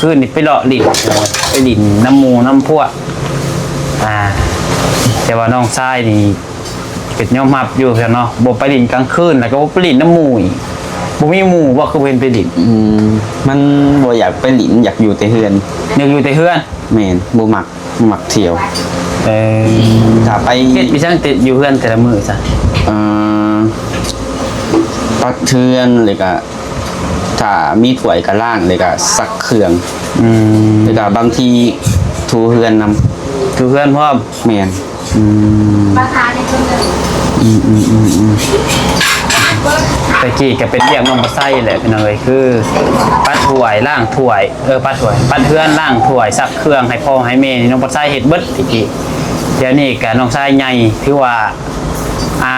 ຄືນນີ້ໄປເລາະຫຼິ້ນ ໄປຫຼິ້ນນຳໝູ່ນຳພວກ ອ່າ ແຕ່ວ່ານ້ອງຊາຍນີ້ກໍຍອມຮັບຢູ່ຊັ້ນເນາະ ບໍ່ໄປຫຼິ້ນກາງຄືນ ແລ້ວກໍບໍ່ໄປຫຼິ້ນນຳໝູ່ອີກ. ບໍ່ມີໝູ່ບໍ່ ຄືບໍ່ເຫັນໄປຫຼິ້ນ? ອືມ ມັນບໍ່ຢາກໄປຫຼິ້ນ ຢາກຢູ່ແຕ່ເຮືອນ. ຢາກຢູ່ແຕ່ເຮືອນ? ແມ່ນ ບໍ່ມັກ ມັກທ່ຽວ. ເອີ ຖ້າໄປເຮັດ ເຮັດຫຍັງແຕ່ຢູ່ເຮືອນແຕ່ລະມື້ຊະ? ເອີ ປັດເຮືອນ ແລ້ວກະຖ້າມີຖ້ວຍກະລ້າງ ແລ້ວກະຊັກເຄື່ອງ. ອືມ ແລ້ວກະບາງທີຖູເຮືອນນຳ. ຖູເຮືອນພ້ອມ? ແມ່ນ. ອືມ ອືມ ອືມ ອືມ ແຕ່ກີ້ກໍເປັນວຽກນ້ອງປະໄຊແຫຼະພີ່ນ້ອງເອີຍ ຄືປັດຖ້ວຍ ລ້າງຖ້ວຍ ເອີ ປັດຖ້ວຍ ປັດເຮືອນ ລ້າງຖ້ວຍ ຊັກເຄື່ອງໃຫ້ພໍ່ໃຫ້ແມ່ ນີ້ນ້ອງປະໄຊເຮັດເບິດແຕ່ກີ້. ດຽວນີ້ກໍນ້ອງຊາຍໃຫຍ່ ຖືວ່າ ອ່າ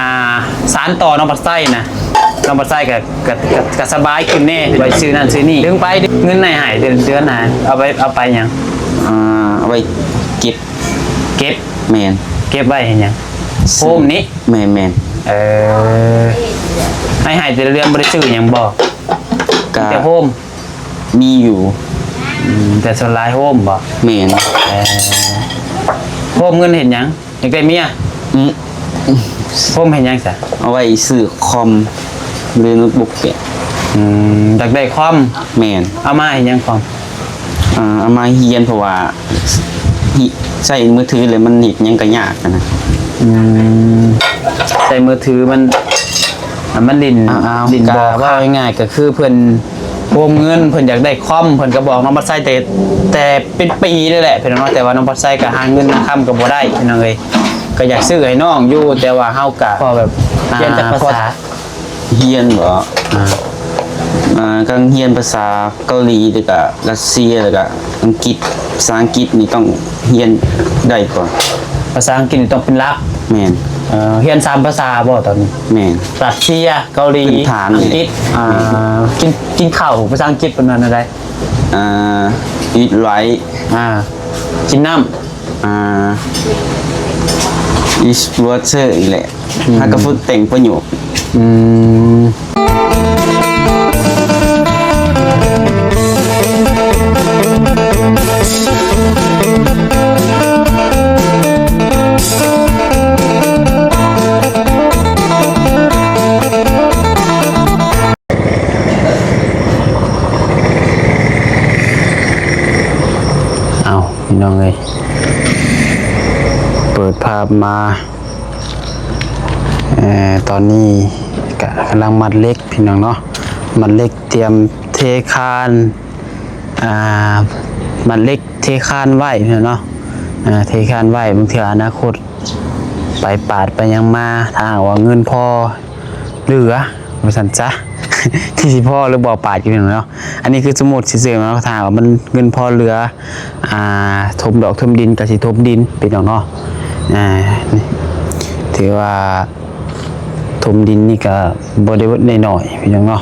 ສານຕໍ່ນ້ອງປະໄຊນະ ນ້ອງປະໄຊກໍ ກໍ ກໍ ກໍສະບາຍຂຶ້ນແດ່ ໄວ້ຊື້ນັ້ນຊື້ນີ້ ດຶງໄປ ເງິນໃຫ້ ໃຫ້ເດືອນ ເດືອນນະ ເອົາໄປ ເອົາໄປຫຍັງ? ອ່າ ເອົາໄວ້ເກັບ. ເກັບ? ແມ່ນ. ເກັບໄວ້ເຮັດຫຍັງ? ໂຮມນີ້? ແມ່ນໆ. ເອີ ໃຫ້ ໃຫ້ແຕ່ລະເດືອນບໍ່ໄດ້ຊື້ຫຍັງບໍ່? ກະ ມີແຕ່ໂຮມ? ມີຢູ່. ອືມ ແຕ່ສ່ວນຫຼາຍໂຮມບໍ່? ແມ່ນ. ເອີ ໂຮມເງິນເຮັດຫຍັງ? ຢາກໄດ້ເມຍ? ອືມ ໂຮມເຮັດຫຍັງຊະ? ເອົາໄວ້ຊື້ຄອມ ຫຼືໂນ້ດບຸກແກະ. ອືມ ຢາກໄດ້ຄອມ? ແມ່ນ. ເອົາມາເຮັດຫຍັງຄອມ? ອ່າ ເອົາມາຮຽນ ເພາະວ່າ ໃຊ້ມືຖືແລ້ວມັນເຮັດຫຍັງກໍຍາກນະ. ອືມ ໃຊ້ມືຖືມັນ ອ່າ ມັນຫຼິ້ນ ອ່າ ຫຼິ້ນບໍ່ ເວົ້າງ່າຍໆ ກໍຄືເພິ່ນໂຮມເງິນ ເພິ່ນຢາກໄດ້ຄອມ ເພິ່ນກໍບອກນ້ອງປະໄຊແຕ່ ແຕ່ເປັນປີແລ້ວແຫຼະພີ່ນ້ອງເນາະ ແຕ່ວ່ານ້ອງປະໄຊກໍຫາເງິນຫາຄຳກໍບໍ່ໄດ້ພີ່ນ້ອງເອີຍ ກໍຢາກຊື້ໃຫ້ນ້ອງຢູ່ ແຕ່ວ່າເຮົາກໍພໍແບບ ອ່າ ຮຽນຈັກພາສາ? ຮຽນບໍ? ອ່າ ອ່າ ກຳລັງຮຽນພາສາເກົາຫຼີ ແລ້ວກະຣັດເຊຍ ແລ້ວກະອັງກິດ. ພາສາອັງກິດນີ້ຕ້ອງຮຽນໄດ້ກ່ອນ. ພາສາອັງກິດນີ້ຕ້ອງເປັນຫຼັກ? ແມ່ນ. ເອີ ຮຽນສາມພາສາບໍຕອນນີ້? ແມ່ນ. ຣັດເຊຍ ເກົາຫຼີ ພື້ນຖານ ອັງກິດ. ອ່າ ກິນ ກິນເຂົ້າພາສາອັງກິດເພິ່ນວ່າແນວໃດ? ອ່າ eat rice. ອ່າ ກິນນ້ຳ. ອ່າ is water ອີກແຫຼະ. ອືມ ຫາກໍຝຶກແຕ່ງປະໂຫຍກ. ອືມ ເອົາ ພີ່ນ້ອງເອີຍ ເປີດພາບມາ ເອີ ຕອນນີ້ກະກຳລັງມັດເຫຼັກ ພີ່ນ້ອງເນາະ ມັດເຫຼັກ ຕຽມເທຄານ ອ່າ ມັດເຫຼັກເທຄານໄວ້ ພີ່ນ້ອງເນາະ ອ່າ ເທຄານໄວ້ ບາງເທື່ອອະນາຄົດໄປປາດໄປຫຍັງມາ ຖ້າຫາກວ່າເງິນພໍ ເຫຼືອວ່າຊັ້ນຊະ ທີ່ຊິພໍຫຼືບໍ່ປາດຢູ່ເນາະ. ອັນນີ້ຄືສົມມຸດຊື່ໆເນາະ ຖ້າວ່າມັນເງິນພໍເຫຼືອ ອ່າ ຖົມດອກຖົມດິນກໍຊິຖົມດິນ ພີ່ນ້ອງເນາະ. ອ່າ ຖືວ່າຖົມດິນນີ້ກໍບໍ່ໄດ້ເບິດໄດ້ໜ້ອຍ ພີ່ນ້ອງເນາະ.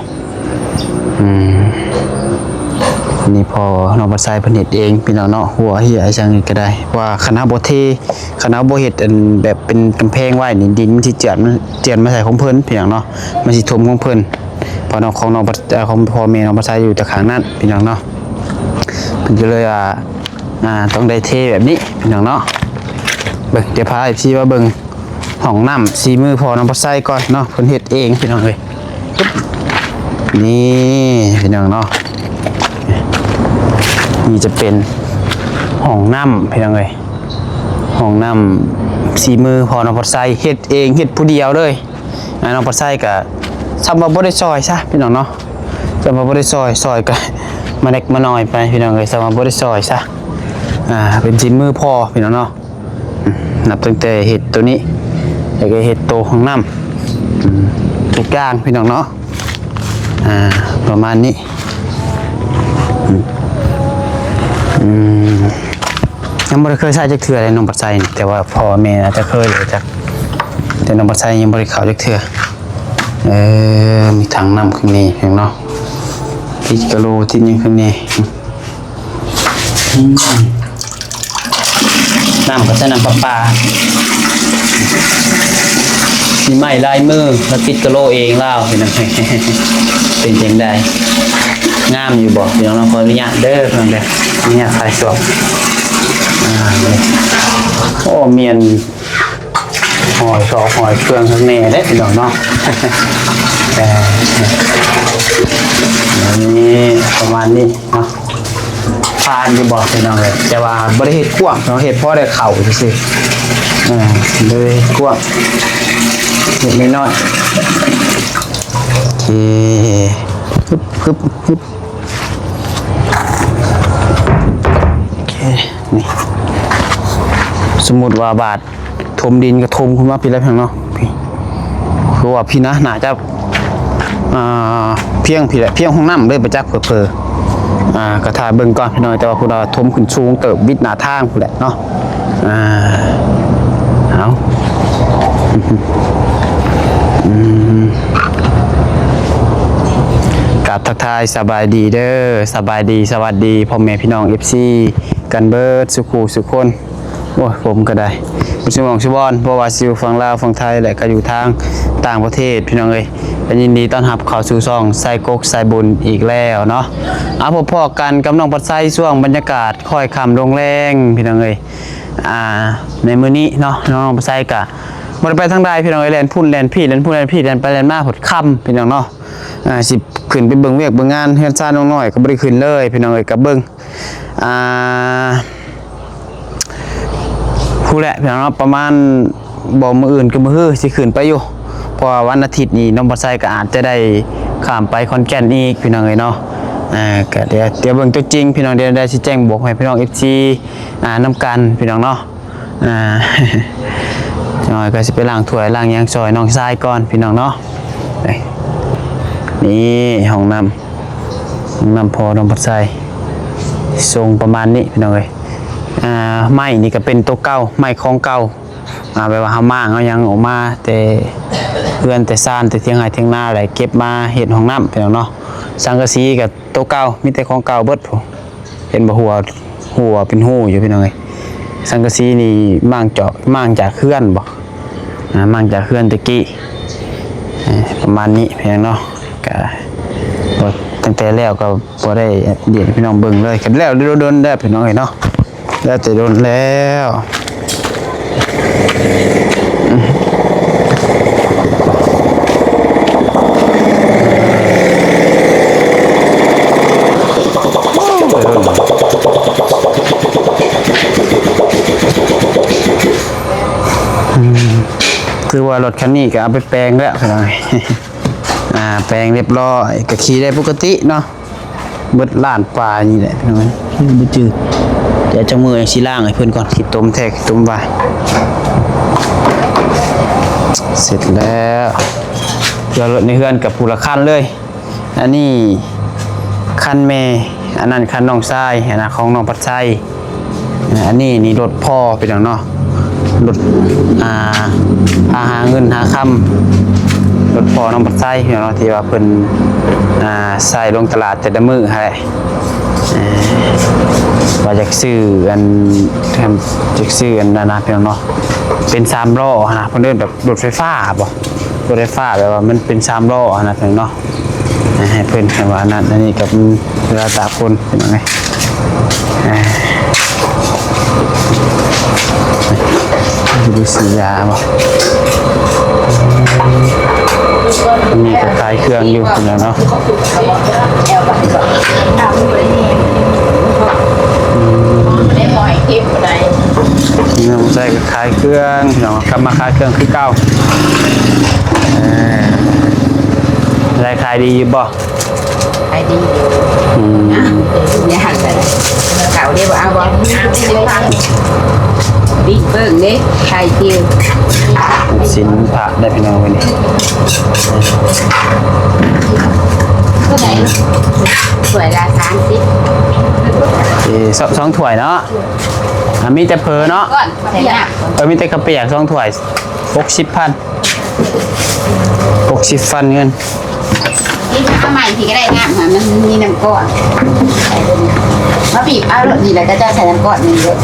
ອືມ ອັນນີ້ພໍ່ນ້ອງປະໄຊເພິ່ນເຮັດເອງ ພີ່ນ້ອງເນາະ ຫົວເຫຍຫຍັງນີ້ກໍໄດ້ ວ່າຄັນເຮົາບໍ່ເທ ຄັນເຮົາບໍ່ເຮັດອັນແບບເປັນກຳແພງໄວ້ນີ້ ດິນມັນຊິເຈື່ອນ ມັນເຈື່ອນມາໃສ່ຂອງເພິ່ນ ພີ່ນ້ອງເນາະ ມັນຊິຖົມຂອງເພິ່ນ ເພາະນ້ອງ ຂອງນ້ອງປະ ຂອງພໍ່ແມ່ນ້ອງປະໄຊຢູ່ແຕ່ຂ້າງນັ້ນ ພີ່ນ້ອງເນາະ. ເພິ່ນກໍເລີຍວ່າ ອ່າ ຕ້ອງໄດ້ເທແບບນີ້ ພີ່ນ້ອງເນາະ. ເບິ່ງ ດຽວພາເອັຟຊີມາເບິ່ງຫ້ອງນ້ຳສີມືພໍ່ນ້ອງປະໄຊກ່ອນເນາະ ເພິ່ນເຮັດເອງ ພີ່ນ້ອງເອີຍ. ນີ້ ພີ່ນ້ອງເນາະ ນີ້ຈະເປັນຫ້ອງນ້ຳ ພີ່ນ້ອງເອີຍ. ຫ້ອງນ້ຳສີມືພໍ່ນ້ອງປະໄຊ ເຮັດເອງ ເຮັດຜູ້ດຽວເລີຍ. ອ່າ ນ້ອງປະໄຊກະສ່ຳວ່າບໍ່ໄດ້ຊ່ອຍຊະ ພີ່ນ້ອງເນາະ ສ່ຳວ່າບໍ່ໄດ້ຊ່ອຍ ຊ່ອຍກະມາເລັກມານ້ອຍໄປ ພີ່ນ້ອງເອີຍ ສ່ຳວ່າບໍ່ໄດ້ຊ່ອຍຊະ. ອ່າ ເປັນສີມືພໍ່ ພີ່ນ້ອງເນາະ ອືມ ນັບຕັ້ງແຕ່ເຮັດໂຕນີ້ ແລ້ວກໍເຮັດໂຕຫ້ອງນ້ຳ ອືມ ທຸກຢ່າງ ພີ່ນ້ອງເນາະ. ອ່າ ປະມານນີ້ ອືມ ອືມ ຍັງບໍ່ໄດ້ເຄີຍໃຊ້ຈັກເທື່ອເລີຍນ້ອງປະໄຊນີ້ ແຕ່ວ່າພໍ່ແມ່ອາດຈະເຄີຍຢູ່ຈັກ ແຕ່ນ້ອງປະໄຊຍັງບໍ່ໄດ້ເຂົ້າຈັກເທື່ອ. ເອີ ມີຖັງນ້ຳຂ້າງໃນເນາະ ຕິດກະໂຫຼ ຕິດຫຍັງຂ້າງໃນ. ອືມ ນ້ຳກໍໃຊ້ນ້ຳປະປາ ມີໄມ້ລາຍມື ລະຕິດກະໂຫຼເອງລາວ ເປັນຈັ່ງໃດ? ງາມຢູ່ບໍ່ພີ່ນ້ອງເນາະ? ຂໍອະນຸຍາດເດີພີ່ນ້ອງເດີ ອະນຸຍາດຖ່າຍຊ່ວງ. ອ່າ ນີ້ ໂອ້ ມີອັນ ຫ້ອຍຊອກຫ້ອຍເຄື່ອງຂ້າງໃນເດ້ພີ່ນ້ອງເນາະ. ເອີ ນີ້ປະມານນີ້ເນາະ ຜ່ານຢູ່ບໍ່ພີ່ນ້ອງເອີຍ? ແຕ່ວ່າບໍ່ໄດ້ເຮັດກວ້າງເນາະ ເຮັດພໍໄດ້ເຂົ້າຊື່ໆ. ເອີ ບໍ່ໄດ້ເຮັດກວ້າງ ເຮັດນ້ອຍໆ. ໂອເຄ ຮຶບ ຮຶບ ຮຶບ. ໂອເຄ ນີ້ ສົມມຸດວ່າບາດຖົມດິນກໍຖົມຂຶ້ນມາພີ້ແຫຼະພີ່ນ້ອງເນາະ ພີ້ ຄືວ່າພີ້ນະ ໜ້າຈະ ອ່າ ພຽງພີ້ແຫຼະ ພຽງຫ້ອງນ້ຳເລີຍ ບໍ່ຈັກເຜີໆ. ອ່າ ກໍຖ້າເບິ່ງກ່ອນພີ່ນ້ອງ ແຕ່ວ່າພຸ້ນວ່າຖົມຂຶ້ນສູງເຕີບ ວິດໜ້າທາງພຸ້ນແຫຼະເນາະ. ອ່າ ເອົາ ອືມ ກາບທັກທາຍສະບາຍດີເດີ ສະບາຍດີ ສະຫວັດດີພໍ່ແມ່ພີ່ນ້ອງ ເອັຟຊີ ກັນເບິດສູ່ຄູ່ສູ່ຄົນ. ໂອ້ຍ ຜົມກໍໄດ້ ເບິດສູ່ໝ່ອງສູ່ບ່ອນ ບໍ່ວ່າຊິຢູ່ຝັ່ງລາວ ຝັ່ງໄທ ແລະ ກໍຢູ່ທາງຕ່າງປະເທດ ພີ່ນ້ອງເອີຍ. ກໍຍິນດີຕ້ອນຮັບເຂົ້າສູ່ຊ່ອງໄຊກົກໄຊບຸນອີກແລ້ວເນາະ. ເອົາ ພົບພໍ້ກັນກັບນ້ອງພັດໄຊ ຊ່ວງບັນຍາກາດຄ້ອຍຄ່ຳລົງແລງ ພີ່ນ້ອງເອີຍ. ອ່າ ໃນມື້ນີ້ເນາະ ນ້ອງພັດໄຊກະບໍ່ໄດ້ໄປທາງໃດພີ່ນ້ອງເອີຍ ແລ່ນພຸ້ນແລ່ນພີ້ ແລ່ນພຸ້ນແລ່ນພີ້ ແລ່ນໄປແລ່ນມາ ເພິດຄ່ຳພີ່ນ້ອງເນາະ. ອ່າ ຊິຂຶ້ນໄປເບິ່ງວຽກເບິ່ງງານເຮືອນຊານນ້ອງນ້ອຍ ກໍບໍ່ໄດ້ຂຶ້ນເລີຍພີ່ນ້ອງເອີຍ. ກໍເບິ່ງ ອ່າ ພຸ້ນແຫຼະພີ່ນ້ອງເນາະ ປະມານ ບໍ່ ມື້ອື່ນກັບມື້ຮືຊິຂຶ້ນໄປຢູ່ ເພາະວ່າວັນອາທິດນີ້ນ້ອງບັດໄຊກໍອາດຈະໄດ້ຂ້າມໄປຂອນແກ່ນອີກພີ່ນ້ອງເອີຍເນາະ. ອ່າ ກໍດຽວ ດຽວເບິ່ງຕົວຈິງພີ່ນ້ອງ ດຽວໄດ້ຊິແຈ້ງບອກໃຫ້ພີ່ນ້ອງເອັຟຊີ ອ່າ ນຳກັນພີ່ນ້ອງເນາະ. ອ່າ ຈັກໜ້ອຍກໍຊິໄປລ້າງຖ້ວຍລ້າງຫຍັງຊ່ອຍນ້ອງຊາຍກ່ອນພີ່ນ້ອງເນາະ. ນີ້ ຫ້ອງນ້ຳ ຫ້ອງນ້ຳພໍ່ນ້ອງບັດໄຊ ຊົງປະມານນີ້ພີ່ນ້ອງເອີຍ. ອ່າ ໄມ້ນີ້ກໍເປັນໂຕເກົ່າ ໄມ້ຂອງເກົ່າ ອ່າ ແບບວ່າເຮົາມ້າງເອົາຫຍັງອອກມາແຕ່ເຮືອນແຕ່ຊານ ແຕ່ຖຽງໄຮ່ຖຽງນາ ແລ້ວເກັບມາເຮັດຫ້ອງນ້ຳພີ່ນ້ອງເນາະ. ສັງກະສີກໍໂຕເກົ່າ ມີແຕ່ຂອງເກົ່າເບິດພຸ້ນ ເຫັນບໍ່ ຮົ່ວ ຮົ່ວເປັນຮູຢູ່ພີ່ນ້ອງເອີຍ. ສັງກະສີນີ້ມ້າງຈາກ ມ້າງຈາກເຮືອນບໍ ອ່າ ມ້າງຈາກເຮືອນແຕ່ກີ້ ເອີ ປະມານນີ້ພີ່ນ້ອງເນາະ. ກະ ຕັ້ງແຕ່ແລ້ວກໍບໍ່ໄດ້ດຽວໃຫ້ພີ່ນ້ອງເບິ່ງເລີຍ ກໍແລ້ວດົນແລ້ວພີ່ນ້ອງເອີຍເນາະ. ແລ້ວແຕ່ດົນແລ້ວ ອືມ ຄືວ່າລົດຄັນນີ້ກໍເອົາໄປແປງແລ້ວພີ່ນ້ອງ. ອ່າ ແປງຮຽບຮ້ອຍ ກໍຂີ່ໄດ້ປົກກະຕິເນາະ. ເບິດລ້ານປາຍນີ້ແຫຼະພີ່ນ້ອງ ບໍ່ຈື່ ແຕ່ຈັກມື້ຊິລ້າງໃຫ້ເພິ່ນກ່ອນ ຂີ້ຕົມແທ້ຂີ້ຕົມວ່າ. ເສັດແລ້ວ ເຫຼືອລົດໃນເຮືອນກັບຜູ້ລະຄັນເລີຍ. ອັນນີ້ຄັນແມ່ ອັນນັ້ນຄັນນ້ອງຊາຍ ອັນນັ້ນຂອງນ້ອງພັດໄຊ. ອັນນີ້ນີ້ລົດພໍ່ພີ່ນ້ອງເນາະ ລົດ ອ່າ ພາຫາເງິນຫາຄຳ ລົດພໍ່ນ້ອງບັດໄຊພີ່ນ້ອງເນາະ ທີ່ວ່າເພິ່ນ ອ່າ ໃຊ້ລົງຕະຫຼາດແຕ່ລະມື້ຫັ້ນແຫຼະ. ເອີ ວ່າຢາກຊື້ອັນ ຢາກຊື້ອັນນັ້ນນະພີ່ນ້ອງເນາະ ເປັນສາມລໍ້ຫັ້ນນະ ເພິ່ນເອີ້ນແບບລົດໄຟຟ້າບໍ ລົດໄຟຟ້າ ແບບວ່າມັນເປັນສາມລໍ້ຫັ້ນນະພີ່ນ້ອງເນາະ. ໃຫ້ເພິ່ນ ໃຫ້ວ່າອັນນັ້ນ ອັນນີ້ກໍເວລາຕາກຝົນພີ່ນ້ອງເອີຍ. ຊິໄດ້ຊື້ຢາບໍ່? ອັນນີ້ກໍຂາຍເຄື່ອງຢູ່ພຸ້ນແຫຼະເນາະ. ອືມ ນ້ອງໃສ່ກໍຂາຍເຄື່ອງເນາະ ກັບມາຂາຍເຄື່ອງຄືເກົ່າ. ເອີ ລາຍຂາຍດີຢູ່ບໍ່? ຂາຍດີຢູ່. ອືມ ອ່ະ ຢ່າຫັນໄປເຂົາເດ້ບໍ່ເອົາບໍ່? ບິດເບິ່ງເດ້ ຂາຍຕິວ. ສິນພະໄດ້ພີ່ນ້ອງມື້ນີ້ ເທົ່າໃດ? ຖ້ວຍລະສາມສິບ. ເອີ ສອງ ສອງຖ້ວຍເນາະ. ອ່າ ມີແຕ່ເຜີເນາະ ກ່ອນ ເອີ ມີແຕ່ເຂົ້າປຽກສອງຖ້ວຍ ຫົກສິບພັນ ຫົກສິບພັນເງິນ. ນີ້ເອົາໃໝ່ພີ້ກໍໄດ້ ນ້ຳມັນມີນ້ຳກ້ອນ ມາບີບເອົາໂລດນີ້ແຫຼະ ເຈົ້າໃສ່ນ້ຳກ້ອນນີ້ໂລດ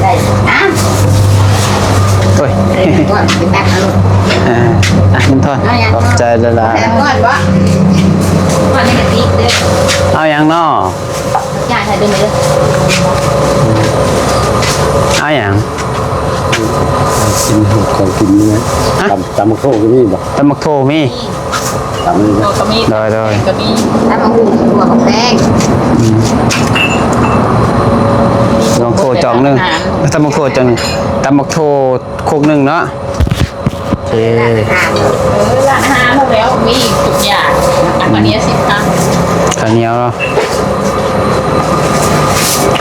ໄດ້ ອ້າວ ໂອ້ຍ ເອີ ອ່ະ ເງິນທອນ ເອົາຫຍັງ ຂອບໃຈຫຼາຍໆ ແບບກ່ອນບໍ່ ກ່ອນນີ້ກະຕິເດີ ເອົາຫຍັງນໍ ຈ່າຍໃຫ້ເດີ ເອົາຫຍັງ ກິນຂອງກິນນີ້ນະ ຮະ ຕຳ ຕຳບັກໂທກະມີບໍ່ ຕຳບັກໂທມີ ຕຳນີ້ ໂຕກະມີ ໂດຍໆ ກະມີ ຕຳບັກຫຸ່ງ ຖົ່ວ ບັກແຕງ ອືມ ຕຳບັກໂທຈອກໜຶ່ງ ຕຳບັກໂທຈອກໜຶ່ງ ຕຳບັກໂທຄົກໜຶ່ງເນາະ ໂອເຄ ເອີ ຮ້ານອາຫານໝົດແລ້ວ ມີທຸກຢ່າງ ອັນນີ້ສິບພັນ ເຂົ້າໜຽວເນາະ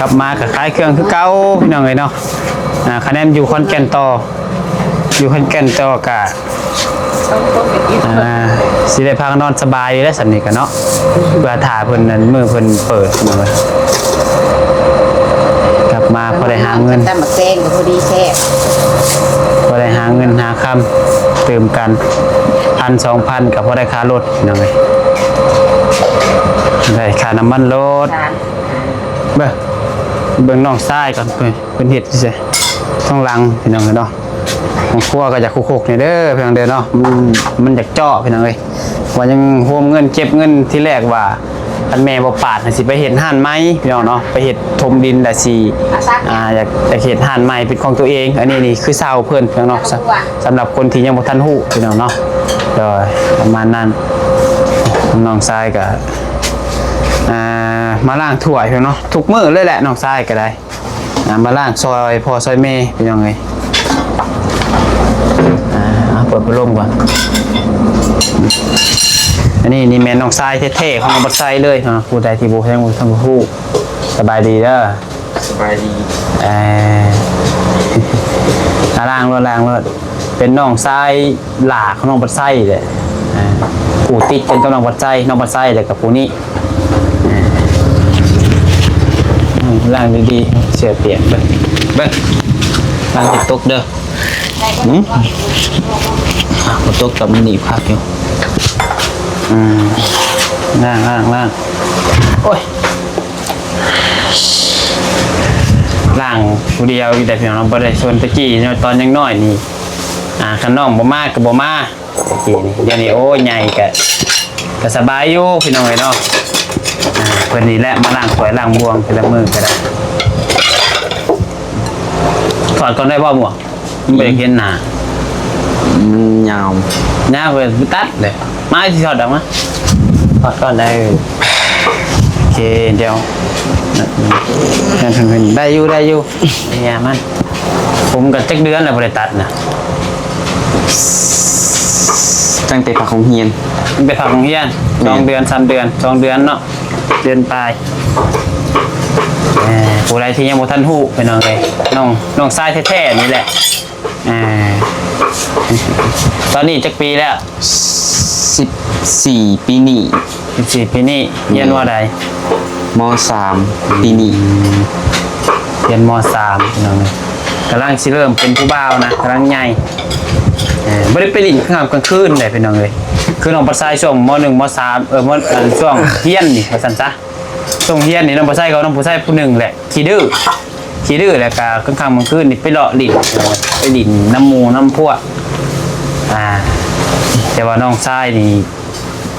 ກັບມາກະຂາຍເຄື່ອງຄືເກົ່າ ພີ່ນ້ອງເອີຍເນາະ ອ່າ ຄະແນນຢູ່ຂອນແກ່ນຕໍ່ ຢູ່ຂອນແກ່ນຕໍ່ກະ ອ່າ ຊິໄດ້ພາກັນນອນສະບາຍຢູ່ແລ້ວ ສ່ຳນີ້ກະເນາະ ເພື່ອຖ້າເພິ່ນນັ້ນ ມື້ເພິ່ນເປີດ ພີ່ນ້ອງເອີຍ ກັບມາພໍໄດ້ຫາເງິນ ຕຳບັກແຕງກະພໍດີແຊບ ພໍໄດ້ຫາເງິນຫາຄຳຕື່ມກັນ ພັນສອງພັນ ກະພໍໄດ້ຄ່າລົດ ພີ່ນ້ອງເອີຍ ໄດ້ຄ່ານ້ຳມັນລົດ ເບິ່ງ ເບິ່ງນ້ອງຊາຍກ່ອນ ເພິ່ນ ເພິ່ນເຮັດຢູ່ໃສ ທາງຫຼັງ ພີ່ນ້ອງເອີຍເນາະ ຄອບຄົວກະຢາກຄົກໆ ແດ່ເດີ ພີ່ນ້ອງເດີເນາະ ມັນ ມັນຢາກເຈາະ ພີ່ນ້ອງເອີຍ ວ່າຍັງໂຮມເງິນເກັບເງິນ ທີແລກວ່າ ຄັນແມ່ບໍ່ປາດ ຊິໄປເຮັດຮ້ານໃໝ່ ພີ່ນ້ອງເນາະ ໄປເຮັດຖົມດິນ ແລ້ວຊິ ອ່າ ຢາກ ຢາກເຮັດຮ້ານໃໝ່ເປັນຂອງຕົວເອງ ອັນນີ້ນີ້ຄືເຊົ່າເພິ່ນ ພີ່ນ້ອງເນາະ ສຳລັບຄົນທີ່ຍັງບໍ່ທັນຮູ້ ພີ່ນ້ອງເນາະ ໂດຍ ປະມານນັ້ນ ນ້ອງຊາຍກະ ອ່າ ມາລ້າງຖ້ວຍ ພີ່ນ້ອງເນາະ ທຸກມື້ເລີຍແຫຼະ ນ້ອງຊາຍກະໄດ້ ອ່າ ມາລ້າງຊ່ອຍພໍ່ຊ່ອຍແມ່ ພີ່ນ້ອງເອີຍ ອ່າ ເອົາ ເປີດພັດລົມກ່ອນ ອັນນີ້ນີ້ແມ່ນນ້ອງຊາຍແທ້ໆ ຂອງນ້ອງບັດໄຊເລີຍເນາະ ຜູ້ໃດທີ່ບໍ່ ຍັງບໍ່ທັນຮູ້ ສະບາຍດີເດີ ສະບາຍດີ ເອີ ອ່າ ລ້າງໂລດ ລ້າງໂລດ ເປັນນ້ອງຊາຍຫຼ້າຂອງນ້ອງບັດໄຊແຫຼະ ອ່າ ຜູ້ຕິດກັນກັບນ້ອງບັດໄຊ ນ້ອງບັດໄຊແລ້ວກະຜູ້ນີ້ ອ່າ ອືມ ລ້າງດີໆ ເສື້ອປຽກ ເບິ່ງ ເບິ່ງ ລ້າງໃຫ້ຕົກເດີ ຫືມ ອ່າ ບໍ່ຕົກກະມັນໜີບຄັກຢູ່ ອືມ ລ້າງ ລ້າງ ລ້າງ ໂອ້ຍ ລ້າງຜູ້ດຽວຢູ່ໃດ໋ ພີ່ນ້ອງ ບໍ່ໄດ້ຊົນ ແຕ່ກີ້ເນາະ ຕອນຍັງນ້ອຍນີ້ ອ່າ ຄັນນ້ອງບໍ່ມາກະບໍ່ມາ ແຕ່ກີ້ນີ້ ດຽວນີ້ ໂອ້ຍ ໃຫຍ່ກະ ກະສະບາຍຢູ່ ພີ່ນ້ອງເອີຍເນາະ ອ່າ ເພິ່ນນີ້ແຫຼະມາລ້າງຖ້ວຍລ້າງບ່ວງແຕ່ລະມື້ກະໄດ້ ຖອດກ່ອນໄດ້ບໍ່ໝວກ? ມັນບໍ່ຢາກເຫັນໜ້າ ມັນຍາວ ຍາວເລີຍ ຕັດເລີຍ ມາຊິຖອດອອກມາ ຖອດກ່ອນໄດ້ ໂອເຄ ດຽວ ໄດ້ຢູ່ ໄດ້ຢູ່ ເຍຍມັນ ຜົມກະຈັກເດືອນແລ້ວບໍ່ໄດ້ຕັດນະ ຕັ້ງແຕ່ພັກໂຮງຮຽນ ຕັ້ງແຕ່ພັກໂຮງຮຽນ ແມ່ນ ສອງເດືອນ ສາມເດືອນ ສອງເດືອນເນາະ ເດືອນປາຍ ເອີ ຜູ້ໃດທີ່ຍັງບໍ່ທັນຮູ້ ພີ່ນ້ອງເອີຍ ນ້ອງ ນ້ອງຊາຍແທ້ໆ ນີ້ແຫຼະ ອ່າ ຕອນນີ້ຈັກປີແລ້ວ? ສິບສີ່ປີນີ້ ສິບສີ່ປີນີ້ ຮຽນ ແມ່ນ ມໍໃດ? ມໍສາມປີນີ້ ຮຽນ ມໍສາມ ພີ່ນ້ອງເອີຍ ກຳລັງຊິເລີ່ມເປັນຜູ້ບ່າວນະ ກຳລັງໃຫຍ່ ເອີ ບໍ່ໄດ້ໄປຫຼິ້ນກາງຄ່ຳກາງຄືນໃດ໋ ພີ່ນ້ອງເອີຍ ຄືນ້ອງປະຊາຍຊ່ວງ ມໍໜຶ່ງ ມໍສາມ ເອີ ມໍ ອັນ ຊ່ວງຮຽນນີ້ວ່າຊັ້ນຊະ ຊ່ວງຮຽນນີ້ ນ້ອງປະຊາຍກັບນ້ອງຜູ້ຊາຍຜູ້ໜຶ່ງແຫຼະ ຂີ້ດື້ ຂີ້ດື້ ແລ້ວກະກາງຄ່ຳກາງຄືນນີ້ໄປເລາະຫຼິ້ນ ໄປຫຼິ້ນນຳໝູ່ນຳພວກ ອ່າ ແຕ່ວ່ານ້ອງຊາຍນີ້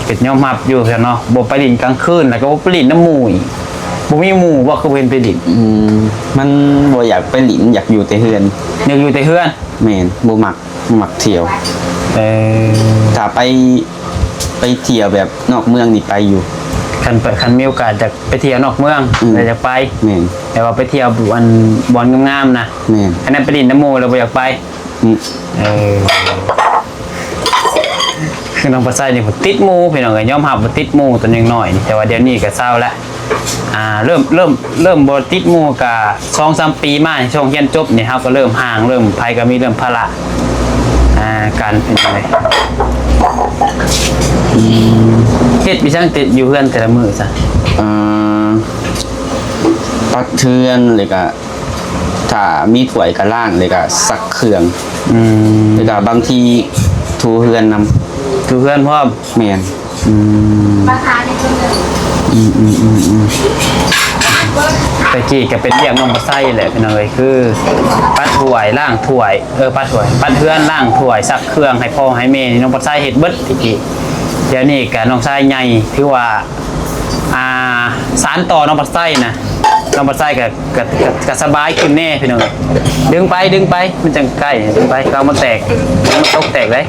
ກະຍອມຮັບຢູ່ຊັ້ນເນາະ ບໍ່ໄປຫຼິ້ນກາງຄືນ ແລ້ວກະບໍ່ໄປຫຼິ້ນນຳໝູ່ອີກ ບໍ່ມີໝູ່ບໍ່ ຄືບໍ່ເຫັນໄປຫຼິ້ນ? ອືມ ມັນບໍ່ຢາກໄປຫຼິ້ນ ຢາກຢູ່ແຕ່ເຮືອນ ຢາກຢູ່ແຕ່ເຮືອນ ແມ່ນ ບໍ່ມັກ ມັກທ່ຽວ ເອີ ຖ້າໄປ ໄປທ່ຽວແບບນອກເມືອງນີ້ໄປຢູ່ ຄັນໄປ ຄັນມີໂອກາດຢາກໄປທ່ຽວນອກເມືອງ ອືມ ແລ້ວຢາກໄປ ແມ່ນ ແຕ່ວ່າໄປທ່ຽວ ອັນ ບ່ອນງາມໆນະ ແມ່ນ ຄັນໄປຫຼິ້ນນຳໝູ່ແລ້ວບໍ່ຢາກໄປ ອືມ ເອີ ຄືນ້ອງປະໄຊນີ້ຕິດໝູ່ ພີ່ນ້ອງເອີຍ ຍອມຮັບວ່າຕິດໝູ່ຕອນຍັງນ້ອຍນີ້ ແຕ່ວ່າດຽວນີ້ກະເຊົາແລ້ວ ອ່າ ເລີ່ມ ເລີ່ມ ເລີ່ມບໍ່ຕິດໝູ່ກະສອງສາມປີມານີ້ ຊ່ວງຮຽນຈົບນີ້ ເຮົາກະເລີ່ມຫ່າງ ເລີ່ມ ໃຜກະມີເລີ່ມພາລະ ອ່າ ການເປັນຈັ່ງໃດ ອືມ ເຮັດອີ່ຫຍັງຕິດຢູ່ເຮືອນແຕ່ລະມື້ຊະ? ເອີ ປັດເຮືອນ ແລ້ວກະ ຖ້າມີຖ້ວຍກະລ້າງ ແລ້ວກະຊັກເຄື່ອງ ອືມ ແລ້ວກະບາງທີຖູເຮືອນນຳ ຖູເຮືອນພ້ອມ ແມ່ນ ອືມ ອືມ ອືມ ອືມ ອືມ ແຕ່ ກີ້ກະເປັນວຽກນ້ອງປາໄຊແຫຼະພີ່ນ້ອງເອີຍ ຄືປັດຖ້ວຍ ລ້າງຖ້ວຍ ເອີ ປັດຖ້ວຍ ປັດເຮືອນ ລ້າງຖ້ວຍ ຊັກເຄື່ອງໃຫ້ພໍ່ໃຫ້ແມ່ນີ້ ນ້ອງປາໄຊເຮັດເບິດແຕ່ກີ້. ດຽວນີ້ກະນ້ອງຊາຍໃຫຍ່ ຖືວ່າ ອ່າ ສານຕໍ່ນ້ອງປາໄຊນະ ນ້ອງປາໄຊກະ ກະ ກະ ກະສະບາຍຂຶ້ນແດ່ພີ່ນ້ອງເອີຍ. ດຶງໄປ ດຶງໄປ ມັນຈັ່ງໃກ້ ດຶງໄປ ລະວັງມັນແຕກ ມັນຕົກແຕກເດ້.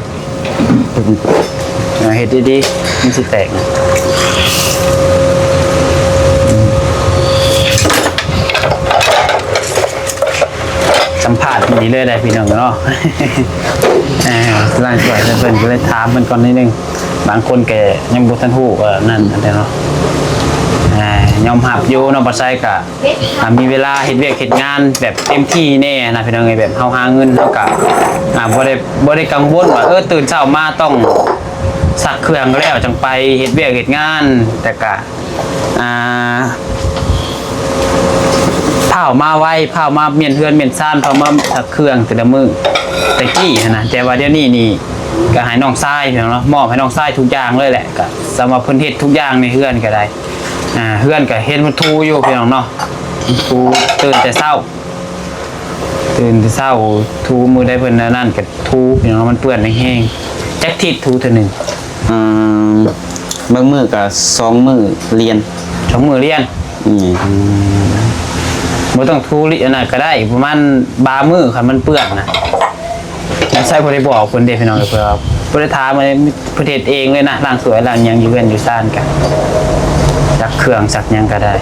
ເຮັດດີໆ ມັນຊິແຕກ. ສຳພາດນີ້ເລີຍໄດ໋ພີ່ນ້ອງເນາະ. ເອີ ລ້າງຖ້ວຍເພິ່ນ ກະເລີຍຖາມເພິ່ນກ່ອນໜ້ອຍໜຶ່ງ. ບາງຄົນກະຍັງບໍ່ທັນຮູ້ ກະນັ້ນຫັ້ນແຫຼະເນາະ. ເອີ ຍອມຮັບຢູ່ເນາະ ປາໄຊກະ ອ່າ ມີເວລາເຮັດວຽກເຮັດງານແບບເຕັມທີ່ແດ່ນະພີ່ນ້ອງເອີຍ. ແບບເຮົາຫາເງິນ ເຮົາກະ ອ່າ ບໍ່ໄດ້ ບໍ່ໄດ້ກັງວົນວ່າ ເອີ ຕື່ນເຊົ້າມາຕ້ອງຊັກເຄື່ອງແລ້ວຈັ່ງໄປເຮັດວຽກເຮັດງານ ແຕ່ກະ ອ່າ ພ້າວມາໄວ ພ້າວມາມ້ຽນເຮືອນມ້ຽນຊານ ພ້າວມາຊັກເຄື່ອງແຕ່ລະມື້ ແຕ່ກີ້ຫັ້ນນະ. ແຕ່ວ່າດຽວນີ້ນີ້ກະໃຫ້ນ້ອງຊາຍເນາະ ມອບໃຫ້ນ້ອງຊາຍທຸກຢ່າງເລີຍແຫຼະ. ກະສຳລັບເພິ່ນເຮັດທຸກຢ່າງໃນເຮືອນກະໄດ້ ອ່າ ເຮືອນກະເຫັນເພິ່ນຖູຢູ່ພີ່ນ້ອງເນາະ ຖູຕື່ນແຕ່ເຊົ້າ ຕື່ນແຕ່ເຊົ້າ ຖູມື້ໃດເພິ່ນອັນນັ້ນກະຖູພີ່ນ້ອງ ມັນເປື້ອນແຮງໆ. ຈັກທິດຖູເທື່ອໜຶ່ງ? ອືມ ບາງມື້ກະສອງມື້ລຽນ ສອງມື້ລຽນ. ອືມ ອືມ ບໍ່ຕ້ອງຖູລິ ອັນນັ້ນກະໄດ້ ປະມານບາງມື້ຄັນມັນເປື້ອນນະ. ໃຊ້ບໍ່ໄດ້ບອກເພິ່ນເດ້ພີ່ນ້ອງ ເພິ່ນບໍ່ໄດ້ຖາມ ເພິ່ນເຮັດເອງເລີຍນະ ລ້າງຖ້ວຍລ້າງຫຍັງຢູ່ເຮືອນຢູ່ຊານກະ ຊັກເຄື່ອງຊັກຫຍັງກະໄດ້.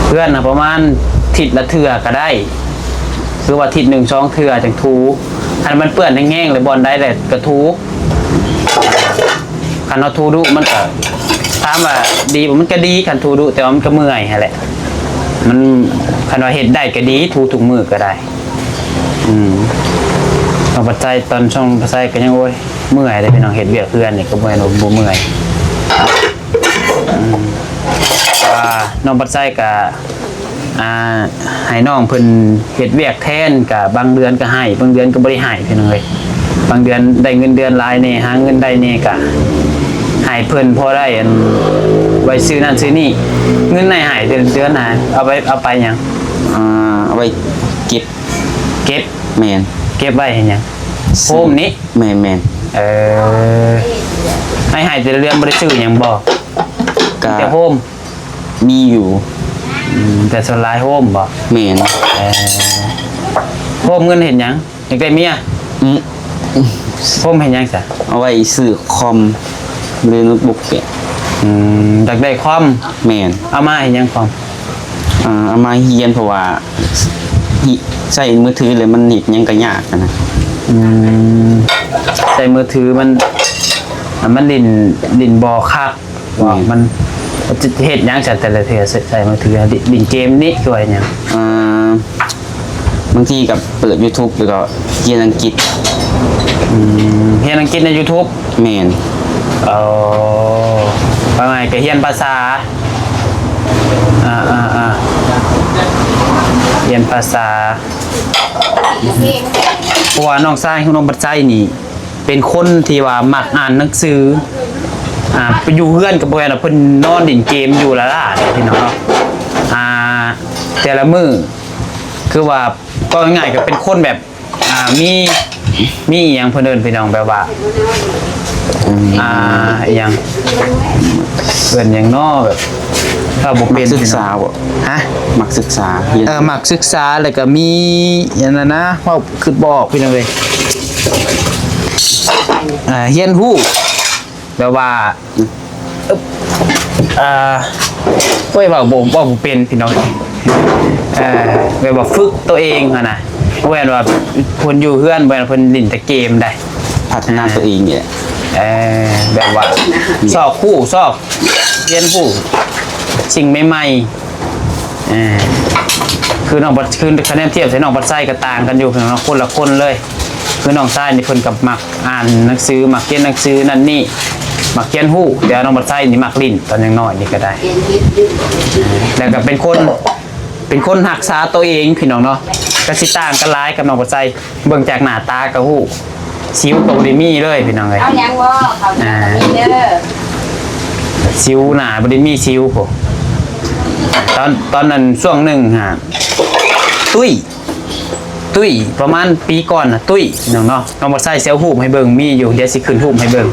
ເຮືອນນະປະມານທິດລະເທື່ອກະໄດ້ ຄືວ່າທິດໜຶ່ງສອງເທື່ອຈັ່ງຖູ ຄັນມັນເປື້ອນແຮງໆ ແລ້ວບ່ອນໃດແລ້ວກະຖູ. ຄັນເຮົາຖູດຸມັນກະ ຖາມວ່າດີບໍ່ ມັນກະດີຄັນຖູດຸ ແຕ່ວ່າມັນກະເມື່ອຍຫັ້ນແຫຼະ. ມັນ ຄັນວ່າເຮັດໄດ້ກະດີ ຖູທຸກມື້ກະໄດ້. ອືມ ນ້ອງປາໄຊ ຕອນຊ່ວງປາໄຊກະຍັງ ໂອ້ຍ ເມື່ອຍເດ້ພີ່ນ້ອງ ເຮັດວຽກເຮືອນນີ້ກະບໍ່ແມ່ນວ່າບໍ່ເມື່ອຍ. ອືມ ວ່ານ້ອງປາໄຊກະ ອ່າ ໃຫ້ນ້ອງເພິ່ນເຮັດວຽກແທນ ກະບາງເດືອນກະໃຫ້ ບາງເດືອນກະບໍ່ໄດ້ໃຫ້ພີ່ນ້ອງເອີຍ. ບາງເດືອນໄດ້ເງິນເດືອນຫຼາຍແດ່ ຫາເງິນໄດ້ແດ່ກະໃຫ້ເພິ່ນພໍໄດ້ ອັນ ໄວ້ຊື້ນັ້ນຊື້ນີ້. ເງິນໃຫ້ ໃຫ້ເດືອນ ເດືອນນະ ເອົາໄປ ເອົາໄປຫຍັງ? ອ່າ ເອົາໄວ້ເກັບ ເກັບ ແມ່ນ ເກັບໄວ້ເຮັດຫຍັງ? ໂຮມນີ້? ແມ່ນໆ. ເອີ ໃຫ້ ໃຫ້ແຕ່ລະເດືອນບໍ່ໄດ້ຊື້ຫຍັງບໍ່? ກະ ແຕ່ໂຮມ ມີຢູ່. ອືມ ແຕ່ສ່ວນຫຼາຍໂຮມບໍ່? ແມ່ນ. ເອີ ໂຮມເງິນເຮັດຫຍັງ? ຢາກໄດ້ເມຍ? ອືມ ໂຮມເຮັດຫຍັງຊະ? ເອົາໄວ້ຊື້ຄອມ ຫຼືໂນ້ດບຸກແກະ. ອືມ ຢາກໄດ້ຄອມ? ແມ່ນ. ເອົາມາເຮັດຫຍັງຄອມ? ອ່າ ເອົາມາຮຽນ ເພາະວ່າ ໃຊ້ມືຖືແລ້ວມັນເຮັດຫຍັງກະຍາກຫັ້ນນະ. ອືມ ໃຊ້ມືຖືມັນ ມັນຫຼິ້ນ ຫຼິ້ນບໍ່ຄັກ. ວ່າ ອືມ ມັນ ຈະເຮັດຫຍັງຊະ ແຕ່ລະເທື່ອໃຊ້ ໃຊ້ມືຖື ຫຼິ້ນເກມນີ້ຄືວ່າຫຍັງ? ອ່າ ບາງທີກະເປີດຢູທູບ ແລ້ວກະຮຽນອັງກິດ. ອືມ ຮຽນອັງກິດໃນຢູທູບ? ແມ່ນ. ເອີ ວ່າງ່າຍກະຮຽນພາສາ ອ່າ ອ່າ ອ່າ ຮຽນພາສາ. ເພາະວ່ານ້ອງຊາຍຂອງນ້ອງບັດໄຊນີ້ ເປັນຄົນທີ່ວ່າມັກອ່ານໜັງສື ອ່າ ໄປຢູ່ເຮືອນກະບໍ່ແມ່ນວ່າເພິ່ນນອນຫຼິ້ນເກມຢູ່ລ້າໆເດ້ພີ່ນ້ອງເນາະ. ອ່າ ແຕ່ລະມື້ ຄືວ່າ ເວົ້າງ່າຍໆ ກະເປັນຄົນແບບ ອ່າ ມີ ມີອີ່ຫຍັງເພິ່ນເອີ້ນພີ່ນ້ອງ ແບບວ່າ ອ່າ ອີ່ຫຍັງ ເອີ້ນຫຍັງເນາະ ແບບ ເວົ້າບໍ່ເປັນ ສຶກສາບໍ່? ຮະ? ມັກສຶກສາ ຮຽນ ເອີ ມັກສຶກສາ ແລ້ວກະມີອັນນັ້ນນະ ເວົ້າ ຄຶດບໍ່ອອກພີ່ນ້ອງເອີຍ. ເອີ ຮຽນຮູ້ ແບບວ່າ ອືມ ເອີ ໂອ້ຍ ເວົ້າບໍ່ ເວົ້າບໍ່ເປັນພີ່ນ້ອງ. ເອີ ແບບວ່າຝຶກໂຕເອງຫັ້ນນະ ບໍ່ແມ່ນວ່າເພິ່ນຢູ່ເຮືອນ ບໍ່ແມ່ນວ່າເພິ່ນຫຼິ້ນແຕ່ເກມໃດ໋ ພັດທະນາໂຕເອງນີ້ແຫຼະ. ເອີ ແບບວ່າ ອືມ ຊອກຮູ້ ຊອກຮຽນຮູ້ສິ່ງໃໝ່ໆ. ເອີ ຄືນ້ອງບັດ ຄືຄະແນນທຽບໃສ່ນ້ອງບັດໄຊກະຕ່າງກັນຢູ່ເນາະ ຄົນລະຄົນເລີຍ. ຄືນ້ອງຊາຍນີ້ເພິ່ນກະມັກອ່ານໜັງສື ມັກຮຽນໜັງສືນັ້ນນີ້ ມັກຮຽນຮູ້ ແຕ່ນ້ອງບັດໄຊນີ້ມັກຫຼິ້ນ ຕອນຍັງນ້ອຍນີ້ກະໄດ້. ແລ້ວກະເປັນຄົນ ເປັນຄົນຮັກສາໂຕເອງພີ່ນ້ອງເນາະ ກະຊິຕ່າງກັນຫຼາຍກັບນ້ອງບັດໄຊ. ເບິ່ງຈາກໜ້າຕາກະຮູ້ ສິວກະບໍ່ໄດ້ມີເລີຍພີ່ນ້ອງເອີຍ. ເອົາຫຍັງບໍ່? ເຂົ້າໜຽວກະມີເດີ. ສິວໜ້າບໍ່ໄດ້ມີສິວພຸ້ນ. ຕອນ ຕອນນັ້ນຊ່ວງໜຶ່ງຫາ ຕຸ້ຍ ຕຸ້ຍ ປະມານປີກ່ອນນະ ຕຸ້ຍ ນ້ອງເນາະ. ນ້ອງບໍ່ໃສ່ ຊິເອົາຮູບໃຫ້ເບິ່ງ ມີຢູ່ ດຽວຊິຂຶ້ນຮູບໃຫ້ເບິ່ງ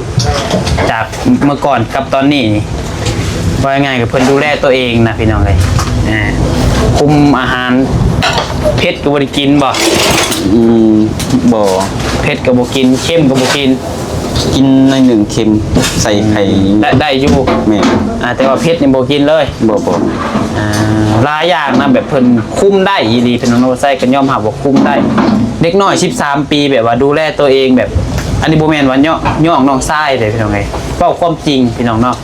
ຈາກເມື່ອກ່ອນກັບຕອນນີ້ນີ້ ເວົ້າງ່າຍໆ ກໍເພິ່ນດູແລຕົວເອງນະ ພີ່ນ້ອງເອີຍ. ອ່າ ຄຸມອາຫານ ເຜັດກໍບໍ່ໄດ້ກິນບໍ່? ອືມ ບໍ່. ເຜັດກໍບໍ່ກິນ ເຄັມກໍບໍ່ກິນ. ກິນໜ້ອຍໜຶ່ງ ເຄັມ ໃສ່ໄຂ່. ໄດ້ ໄດ້ຢູ່. ແມ່ນ. ອ່າ ແຕ່ວ່າເຜັດນີ້ບໍ່ກິນເລີຍ. ບໍ່ ບໍ່. ອ່າ ຫຼາຍຢ່າງນະ ແບບເພິ່ນຄຸມໄດ້ອີ່ຫຼີ ພີ່ນ້ອງເນາະ. ໃສ່ກໍຍອມຮັບວ່າຄຸມໄດ້ ເດັກນ້ອຍສິບສາມປີ ແບບວ່າດູແລຕົວເອງ ແບບ ອັນນີ້ບໍ່ແມ່ນວ່າຍ້ອງ ຍ້ອງນ້ອງຊາຍເດ້ ພີ່ນ້ອງເອີຍ ເວົ້າຄວາມຈິງ ພີ່ນ້ອງເນາະ.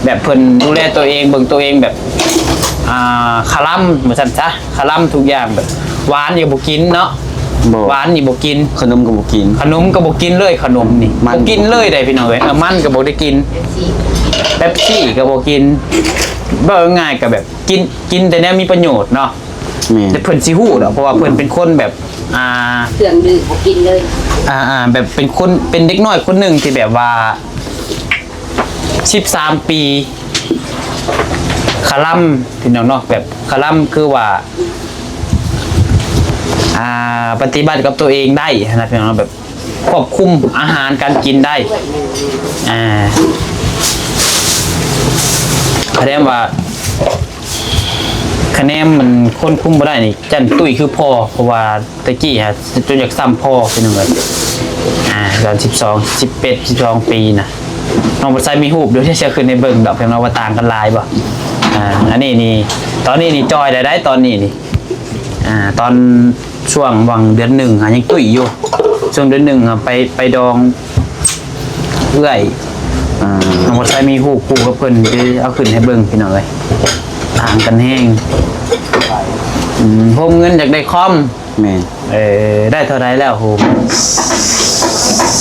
ແບບເພິ່ນດູແລຕົວເອງ ເບິ່ງຕົວເອງແບບ ອ່າ ຄະລຳວ່າຊັ້ນຊະ ຄະລຳທຸກຢ່າງ ແບບຫວານກໍບໍ່ກິນເນາະ. ບໍ່. ຫວານນີ້ບໍ່ກິນ ຂະໜົມກໍບໍ່ກິນ. ຂະໜົມກໍບໍ່ກິນເລີຍ ຂະໜົມນີ້ ມັນ ບໍ່ກິນເລີຍເດ້ ພີ່ນ້ອງເອີຍ. ເອີ ມັນກໍບໍ່ໄດ້ກິນ ເປັບຊີກໍບໍ່ກິນ. ເວົ້າງ່າຍໆ ກໍແບບກິນ ກິນແຕ່ແນວມີປະໂຫຍດເນາະ. ແມ່ນ. ແຕ່ເພິ່ນຊິຮູ້ດອກ ເພາະວ່າເພິ່ນເປັນຄົນແບບ ອ່າ ເຄື່ອງດື່ມບໍ່ກິນເລີຍ. ອ່າໆ ແບບເປັນຄົນ ເປັນເດັກນ້ອຍຄົນໜຶ່ງທີ່ແບບວ່າ ສິບສາມປີ ຄະລຳ ພີ່ນ້ອງເນາະ. ແບບຄະລຳຄືວ່າ ອ່າ ປະຕິບັດກັບຕົວເອງໄດ້ນະ ພີ່ນ້ອງເນາະ. ແບບຄວບຄຸມອາຫານການກິນໄດ້. ອ່າ ຄະແນນວ່າ ຄະແນນມັນຄວບຄຸມບໍ່ໄດ້ນີ້ ຈັ່ງຕຸ້ຍຄືພໍ່ ເພາະວ່າ ແຕ່ກີ້ຫາຈົນຢາກຊ້ຳພໍ່ ພີ່ນ້ອງເອີຍ. ອ່າ ຕອນສິບສອງ ສິບເອັດ ສິບສອງປີນະ. ນ້ອງບໍ່ໃສ່ມີຮູບ ດຽວຊິເອົາຂຶ້ນໃຫ້ເບິ່ງດອກ ເພາະວ່າຕ່າງກັນຫຼາຍບໍ່. ອ່າ ອັນນີ້ນີ້ ຕອນນີ້ນີ້ຈ່ອຍໄດ້ໄດ໋ ຕອນນີ້ນີ້. ອ່າ ຕອນຊ່ວງຫວ່າງເດືອນໜຶ່ງຫາຍັງຕຸ້ຍຢູ່. ຊ່ວງເດືອນໜຶ່ງຫາໄປ ໄປດອງເອື້ອຍ. ອ່າ ນ້ອງບໍ່ໃສ່ມີຮູບຄູ່ກັບເພິ່ນ ດຽວເອົາຂຶ້ນໃຫ້ເບິ່ງ ພີ່ນ້ອງເອີຍ. ຕ່າງກັນແຮງ. ອືມ ໂຮມເງິນຢາກໄດ້ຄອມ. ແມ່ນ. ເອີ ໄດ້ເທົ່າໃດແລ້ວໂຮມ?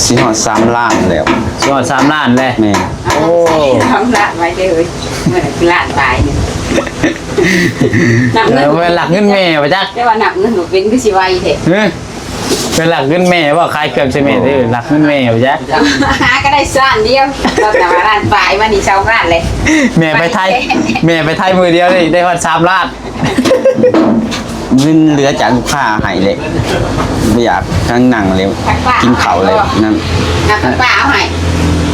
ຊິຮອດສາມລ້ານແລ້ວ. ຊິຮອດສາມລ້ານແລ້ວ? ແມ່ນ. ໂອ້ ສາມລ້ານໄວເດີ ເອີຍ ລ້ານປາຍນີ້. ນັບເງິນ ເອີ ເປັນຫຼັກເງິນແມ່ບໍ່ຈັກ. ແຕ່ວ່ານັບເງິນບໍ່ເປັນ ຄືຊິໄວແທ້. ຮະ? ເປັນຫຼັກເງິນແມ່ບໍ່? ຂາຍເຄື່ອງໃສ່ແມ່ເດີ ຫຼັກເງິນແມ່ບໍ່ຈັກ. ຫາກໍໄດ້ລ້ານດຽວ ຕອນນັ້ນວ່າລ້ານປາຍ ມານີ້ສອງລ້ານເລີຍ. ແມ່ໄປໄທ ແມ່ໄປໄທມື້ດຽວນີ້ ໄດ້ຮອດສາມລ້ານ. ເງິນເຫຼືອຈາກລູກຄ້າໃຫ້ແຫຼະ ບໍ່ຢາກນັ່ງເລີຍ ກິນເຂົ້າເລີຍນັ້ນ. ນັບປ້າເອົາໃຫ້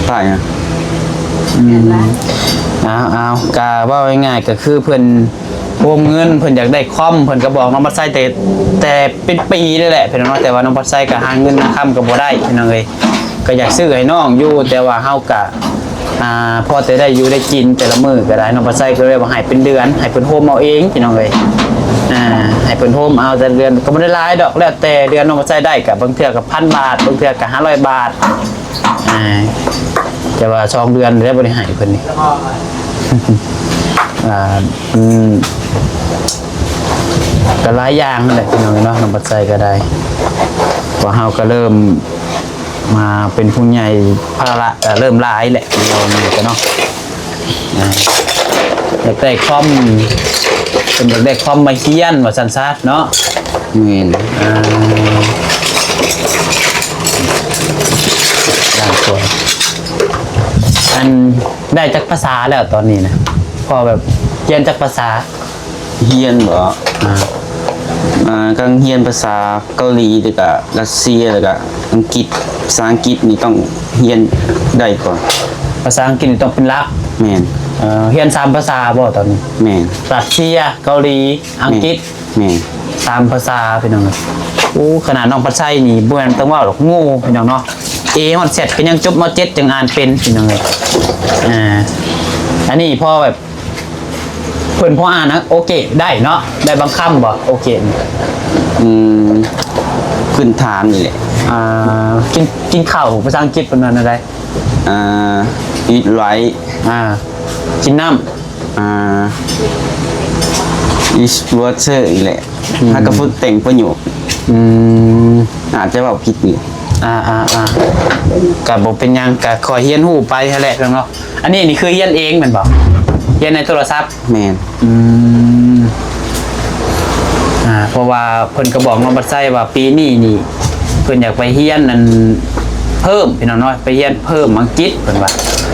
ປ້າຫຍັງ? ອືມ ເອົາໆ ກະເວົ້າງ່າຍໆ ກະຄືເພິ່ນໂຮມເງິນ ເພິ່ນຢາກໄດ້ຄອມ ເພິ່ນກະບອກນ້ອງບັດໄຊແຕ່ ແຕ່ເປັນປີເລີຍແຫຼະ ພີ່ນ້ອງເນາະ. ແຕ່ວ່ານ້ອງບັດໄຊກະຫາເງິນຫາຄຳກະບໍ່ໄດ້ ພີ່ນ້ອງເອີຍ. ກະຢາກຊື້ໃຫ້ນ້ອງຢູ່ ແຕ່ວ່າເຮົາກະ ອ່າ ພໍແຕ່ໄດ້ຢູ່ໄດ້ກິນແຕ່ລະມື້ກໍໄດ້. ນ້ອງປາໄຊກໍເລີຍວ່າໃຫ້ເປັນເດືອນ ໃຫ້ເພິ່ນໂຮມເອົາເອງ ພີ່ນ້ອງເອີຍ. ອ່າ ໃຫ້ເພິ່ນໂຮມເອົາແຕ່ເດືອນ ກໍບໍ່ໄດ້ຫຼາຍດອກ ແລ້ວແຕ່ເດືອນນ້ອງປາໄຊໄດ້ ກໍບາງເທື່ອກໍພັນບາດ ບາງເທື່ອກໍຫ້າຮ້ອຍບາດ. ອ່າ ແຕ່ວ່າສອງເດືອນແລ້ວບໍ່ໄດ້ໃຫ້ເພິ່ນນີ້. ອ່າ ອືມ ກໍຫຼາຍຢ່າງນັ້ນແຫຼະ ພີ່ນ້ອງເອີຍເນາະ. ນ້ອງປາໄຊກໍໄດ້ ພວກເຮົາກໍເລີ່ມ ມາເປັນຜູ້ໃຫຍ່ ພາລະກໍເລີ່ມຫຼາຍແຫຼະ ເຮົານີ້ກໍເນາະ. ອ່າ ຢາກໄດ້ຄອມ ເພິ່ນຢາກໄດ້ຄອມມາຮຽນວ່າຊັ້ນຊະເນາະ. ແມ່ນ. ອ່າ ອັນ ໄດ້ຈັກພາສາແລ້ວຕອນນີ້ນະ? ພໍແບບຮຽນຈັກພາສາ? ຮຽນບໍ? ອ່າ ອ່າ ກຳລັງຮຽນພາສາເກົາຫຼີ ແລ້ວກະຣັດເຊຍ ແລ້ວກະອັງກິດ. ພາສາອັງກິດນີ້ຕ້ອງຮຽນໄດ້ກ່ອນ. ພາສາອັງກິດນີ້ຕ້ອງເປັນຫຼັກ? ແມ່ນ. ເອີ ຮຽນສາມພາສາບໍຕອນນີ້? ແມ່ນ. ຣັດເຊຍ ເກົາຫຼີ ອັງກິດ. ແມ່ນ. ສາມພາສາ ພີ່ນ້ອງ. ໂອ້ ຂະໜາດນ້ອງພັດໄຊນີ້ບໍ່ແມ່ນຕ້ອງເວົ້າດອກ ໂງ່ ພີ່ນ້ອງເນາະ. ເອຮອດແຊັດກໍຍັງຈົບ ມໍເຈັດ ຈັ່ງອ່ານເປັນ ພີ່ນ້ອງເອີຍ. ອ່າ ອັນນີ້ພໍແບບ ເພິ່ນພໍອ່ານນະ ໂອເຄໄດ້ເນາະ ໄດ້ບາງຄຳບໍ່ ໂອເຄ? ອືມ ພື້ນຖານນີ້ແຫຼະ. ອ່າ ກິນ ກິນເຂົ້າພາສາອັງກິດເພິ່ນວ່າແນວໃດ? ອ່າ eat rice. ອ່າ ກິນນ້ຳ. ອ່າ eat water ນີ້ແຫຼະ. ອືມ ຫາກະຝຶກແຕ່ງປະໂຫຍກ. ອືມ ອາດຈະເວົ້າຜິດນີ້. ອ່າໆໆ ກະບໍ່ເປັນຫຍັງ ກະຄ່ອຍຮຽນຮູ້ໄປຫັ້ນແຫຼະເນາະ. ອັນນີ້ນີ້ຄືຮຽນເອງແມ່ນບໍ່? ຮຽນໃນໂທລະສັບ? ແມ່ນ. ອືມ ອ່າ ເພາະວ່າເພິ່ນກໍບອກນ້ອງບັດໄຊວ່າປີນີ້ນີ້ເພິ່ນຢາກໄປຮຽນອັນເພີ່ມ ພີ່ນ້ອງເນາະ ໄປຮຽນເພີ່ມອັງກິດເພິ່ນວ່າ.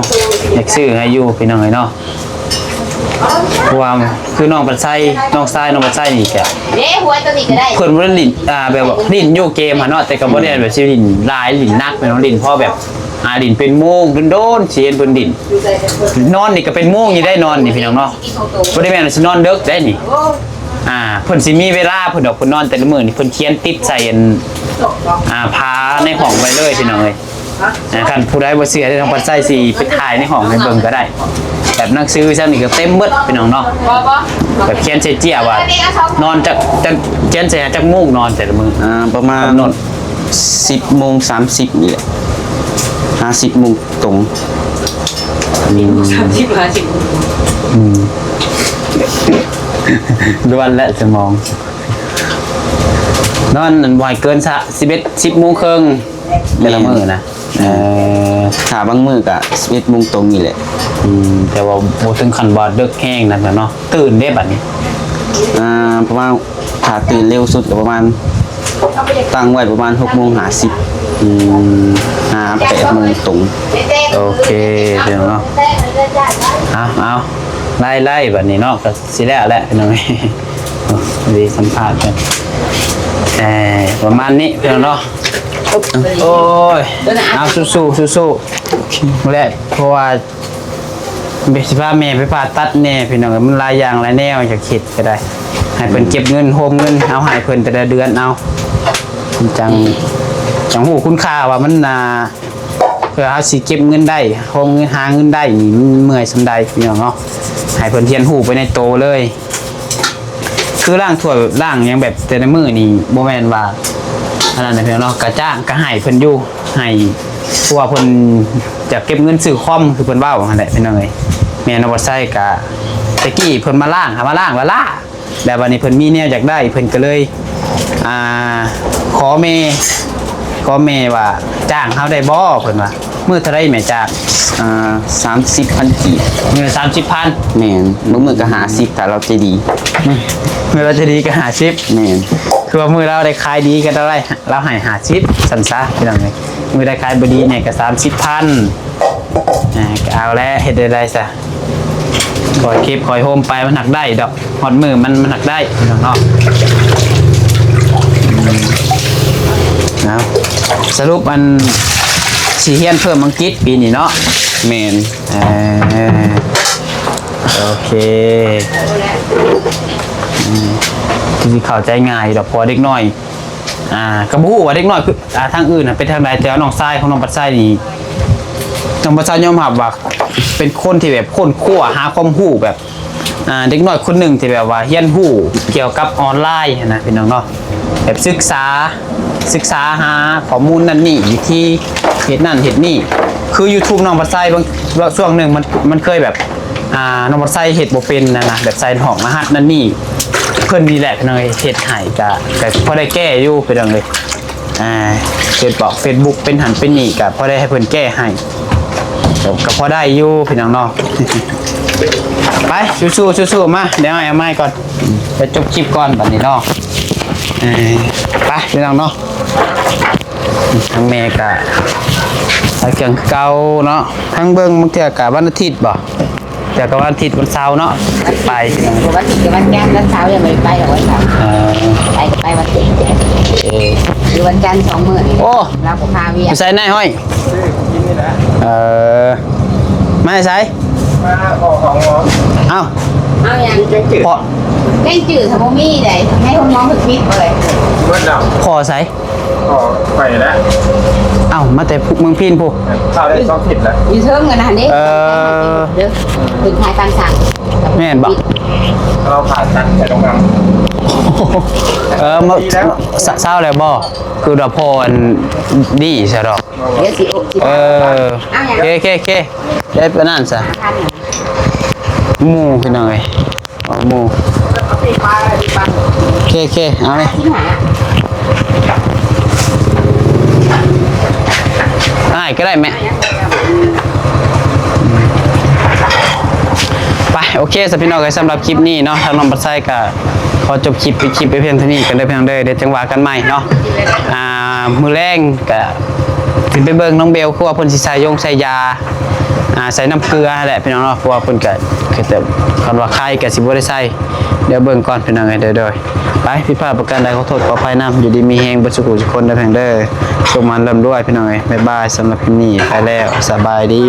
າ ຢາກຊື້ໃຫ້ຢູ່ພີ່ນ້ອງເອີຍເນາະ ເພາະວ່າຄືນ້ອງພັນໄຊ ນ້ອງຊາຍນ້ອງພັນໄຊນີ້ກະ ເດ້ ຫົວຕົວນີ້ກໍໄດ້ ເພິ່ນບໍ່ໄດ້ຫຼິ້ນ ອ່າ ແບບວ່າຫຼິ້ນຢູ່ເກມຫັ້ນເນາະ ແຕ່ກໍບໍ່ໄດ້ແບບຊິຫຼິ້ນຫຼາຍ ຫຼິ້ນໜັກແມ່ນບໍ່ ຫຼິ້ນພໍແບບ ອ່າ ຫຼິ້ນເປັນໂມງ ໂດນໆ ຊິເຫັນເພິ່ນຫຼິ້ນ ນອນນີ້ກໍເປັນໂມງຢູ່ໄດ້ ນອນນີ້ພີ່ນ້ອງເນາະ ບໍ່ໄດ້ແມ່ນວ່າຊິນອນເດິກໄດ້ນີ້ ອ່າ ເພິ່ນຊິມີເວລາເພິ່ນດອກ ເພິ່ນນອນແຕ່ລະມື້ນີ້ ເພິ່ນຂຽນຕິດໃສ່ອັນ ອ່າ ຝາໃນຫ້ອງໄວ້ເລີຍພີ່ນ້ອງເອີຍ ອ່າ ຄັນຜູ້ໃດບໍ່ເຊື່ອເດ້ ນ້ອງພັນໄຊຊິໄປຖ່າຍໃນຫ້ອງໃຫ້ເບິ່ງກໍໄດ້ ແບບໜັງສືຊັ້ນນີ້ກໍເຕັມເບິດພີ່ນ້ອງເນາະ ແບບຂຽນໃສ່ເຈ້ຍວ່ານອນຈັກ ຈັກ ຂຽນໃສ່ຈັກໂມງນອນແຕ່ລະມື້ ອ່າ ປະມານ ກຳນົດ ສິບໂມງສາມສິບນີ້ແຫຼະ ຫາສິບໂມງຕົງ ສາມສິບ ຫາສິບ ອືມ ດ່ວນແລະສະໝອງ ນອນບໍ່ໃຫ້ເກີນຊະ ສິບເອັດ ສິບໂມງເຄິ່ງ ແຕ່ລະມື້ນະ ເອີ ຖ້າບາງມື້ກະສິບເອັດໂມງຕົງນີ້ແຫຼະ ອືມ ແຕ່ວ່າບໍ່ເຖິງຂັ້ນວ່າເດິກແຮງນັ້ນແຫຼະເນາະ ຕື່ນເດ້ບັດນີ້ ອ່າ ປະມານ ຖ້າຕື່ນເລັວສຸດກໍປະມານ ຕັ້ງໄວ້ປະມານຫົກໂມງຫ້າສິບ ອືມ ຫາແປດໂມງຕົງ ໂອເຄພີ່ນ້ອງເນາະ ເອົາ ເອົາ ໄລ່ໆ ບັດນີ້ເນາະ ກໍຊິແລ້ວແຫຼະພີ່ນ້ອງເອີຍ ດີສຳພາດກັນ ເອີ ປະມານນີ້ພີ່ນ້ອງເນາະ ໂອ້ຍ ເອົາ ສູ້ໆ ສູ້ໆ ແຫຼະ ເພາະວ່າ ຊິພາແມ່ໄປຜ່າຕັດແດ່ພີ່ນ້ອງ ມັນຫຼາຍຢ່າງຫຼາຍແນວ ຢາກເຮັດກໍໄດ້ ໃຫ້ເພິ່ນເກັບເງິນ ໂຮມເງິນ ເອົາໃຫ້ເພິ່ນແຕ່ລະເດືອນເອົາ ຈັ່ງ ຈັ່ງຮູ້ຄຸນຄ່າວ່າມັນ ອ່າ ເພື່ອເຮົາຊິເກັບເງິນໄດ້ ໂຮມເງິນ ຫາເງິນໄດ້ນີ້ ມັນເມື່ອຍສ່ຳໃດພີ່ນ້ອງເນາະ ໃຫ້ເພິ່ນຮຽນຮູ້ໄປໃນໂຕເລີຍ ຄືລ້າງຖ້ວຍລ້າງຫຍັງແບບແຕ່ລະມື້ນີ້ ບໍ່ແມ່ນວ່າອັນນັ້ນນະພີ່ນ້ອງເນາະ ກະຈ້າງກະໃຫ້ເພິ່ນຢູ່ ໃຫ້ ເພາະວ່າເພິ່ນຈະເກັບເງິນຊື້ຄອມ ຄືເພິ່ນເວົ້າຫັ້ນແຫຼະພີ່ນ້ອງເອີຍ ແມ່ນ້ອງບັດໄຊກະ ແຕ່ກີ້ເພິ່ນມາລ້າງ ມາລ້າງລ້າໆ ແລ້ວບັດນີ້ເພິ່ນມີແນວຢາກໄດ້ ເພິ່ນກໍເລີຍ ອ່າ ຂໍແມ່ ຂໍແມ່ວ່າຈ້າງເຮົາໄດ້ບໍ່ ເພິ່ນວ່າ ມື້ເທົ່າໃດແມ່ຈ້າງ ອ່າ ສາມສິບພັນກີບ ມື້ລະສາມສິບພັນ ແມ່ນ ບາງມື້ກໍຫ້າສິບ ຖ້າລາວໃຈດີ ມື້ລາວໃຈດີກໍຫ້າສິບ ແມ່ນ ຄືວ່າມື້ລາວໄດ້ຂາຍດີກໍໄດ້ ລາວໃຫ້ຫ້າສິບ ຊັ້ນຊະພີ່ນ້ອງເອີຍ ມື້ໃດຂາຍບໍ່ດີແດ່ກໍສາມສິບພັນ ອ່າ ກໍເອົາແຫຼະ ເຮັດແນວໃດຊະ ຄ່ອຍເກັບຄ່ອຍໂຮມໄປ ມັນຫາກໄດ້ດອກ ຮອດມື້ມັນ ມັນຫາກໄດ້ພີ່ນ້ອງເນາະ. ເອົາ ສະຫຼຸບອັນ ຊິຮຽນເພີ່ມອັງກິດປີນີ້ເນາະ. ແມ່ນ. ເອີ ໂອເຄ ອືມ ຄືຊິເຂົ້າໃຈງ່າຍດອກ ເພາະວ່າເດັກນ້ອຍ ອ່າ ກໍບໍ່ຮູ້ວ່າເດັກນ້ອຍຄື ອ່າ ທາງອື່ນນະເປັນທາງໃດ ແຕ່ວ່ານ້ອງຊາຍຂອງນ້ອງບັດໄຊນີ້ ນ້ອງບັດໄຊຍອມຮັບວ່າເປັນຄົນທີ່ແບບຄົ້ນຄວ້າຫາຄວາມຮູ້ແບບ ອ່າ ເດັກນ້ອຍຄົນໜຶ່ງທີ່ແບບວ່າຮຽນຮູ້ກ່ຽວກັບອອນລາຍຫັ້ນນະພີ່ນ້ອງເນາະ ແບບສຶກສາ ສຶກສາຫາຂໍ້ມູນນັ້ນນີ້ ວິທີເຮັດນັ້ນເຮັດນີ້ ຄື YouTube ນ້ອງບັດໄຊບາງ ບາງຊ່ວງໜຶ່ງມັນ ມັນເຄີຍແບບ ອ່າ ນ້ອງບັດໄຊເຮັດບໍ່ເປັນຫັ້ນນະ ແບບໃສ່ຮອກລະຫັດນັ້ນນີ້ ເພິ່ນນີ້ແຫຼະພີ່ນ້ອງເອີຍ ເຮັດໃຫ້ ກະ ກະພໍໄດ້ແກ້ຢູ່ພີ່ນ້ອງເອີຍ. ອ່າ ເຮັດບອກເຟສບຸກເປັນຫັ້ນເປັນນີ້ ກະພໍໄດ້ໃຫ້ເພິ່ນແກ້ໃຫ້ ກະ ກະພໍໄດ້ຢູ່ພີ່ນ້ອງເນາະ. ໄປ ສູ້ໆ ສູ້ໆ ມາ ດຽວເອົາໄມ້ກ່ອນ ໄປຈົບຄລິບກ່ອນບັດນີ້ເນາະ. ເອີ ໄປພີ່ນ້ອງເນາະ ທາງແມ່ກະໃສ່ເຄື່ອງເກົ່າເນາະ ທາງເບິ່ງບາງເທື່ອກະວັນອາທິດບໍ່ ແຕ່ກໍວັນອາທິດວັນເສົາເນາະ ໄປ ວັນອາທິດກັບວັນຈັນ ວັນເສົາຍັງບໍ່ໄດ້ໄປດອກ ວັນເສົາ ເອີ ໄປກໍໄປວັນອາທິດ ເອີ ຫຼືວັນຈັນສອງມື້ນີ້ ໂອ້ ລາວບໍ່ພາວຽກ ຢູ່ໃສນາຍຫ້ອຍ? ເອີ ມາແຕ່ໃສ? ມາຂໍຂອງໝໍ. ເອົ້າ ເອົາຫຍັງ? ພໍ່ ແຈ້ງຈື່ ຖ້າບໍ່ມີໃດ ໃຫ້ໂຮງໝໍເພິ່ນຜິດເລີຍ ເບິດແລ້ວ ພໍ່ໃສ? ກໍໄປແລ້ວ ເອົ້າ ມາແຕ່ເມືອງພີນພຸ້ນ ເຂົ້າໄດ້ສອງທິດແລ້ວ ຢູ່ເທິງຫັ້ນນະເດ້ ເອີ ເດີ ເພິ່ນຂາຍຕາມສັ່ງ ແມ່ນບໍ່? ເຮົາຜ່າຕັດໃສ່ໂຮງງານ ເອີ ມາ ເຊົາແລ້ວບໍ່? ຄືວ່າພໍ່ອັນນີ້ຊະດອກ ດຽວຊິໂອ ຊິ ເອີ ເອົາຫຍັງ? ເຄ ເຄ ເຄ ໄດ້ປານນັ້ນຊະ ໝູ່ພີ່ນ້ອງເອີຍ. ເອົາໝູ່ ເຄ ເຄ ເອົາເລີຍ ອ້າຍກໍໄດ້ແມ່ ໄປ ໂອເຄ ສຳ ພີ່ນ້ອງເອີຍ ສຳລັບຄລິບນີ້ເນາະ ທາງນ້ອງບັດໄຊກໍຂໍຈົບຄລິບ ປິດຄລິບໄວ້ພຽງເທົ່ານີ້ກັນເດີພີ່ນ້ອງເດີ ດຽວຈັ່ງວ່າກັນໃໝ່ເນາະ ອ່າ ມື້ແລງກໍຊິໄປເບິ່ງນ້ອງເບວ ຄືວ່າເພິ່ນຊິໃສ່ຢົງໃສ່ຢາ ອ່າ ໃສ່ນ້ຳເກືອຫັ້ນແຫຼະພີ່ນ້ອງເນາະ ເພາະວ່າເພິ່ນກະ ຄືແຕ່ຄັນວ່າໄຄກະຊິບໍ່ໄດ້ໃສ່ ດຽວເບິ່ງກ່ອນພີ່ນ້ອງເອີຍ ໂດຍ ໂດຍ ໄປ ຜິດພາດປະການໃດຂໍໂທດຂໍອະໄພນຳ ຢູ່ດີມີແຮງເບິດສູ່ຜູ້ສູ່ຄົນເດີ ເພິ່ນເດີ ສຸກໝານລ່ຳລວຍພີ່ນ້ອງເອີຍ ບາຍບາຍ ສຳລັບຄລິບນີ້ໄປແລ້ວ ສະບາຍດີ.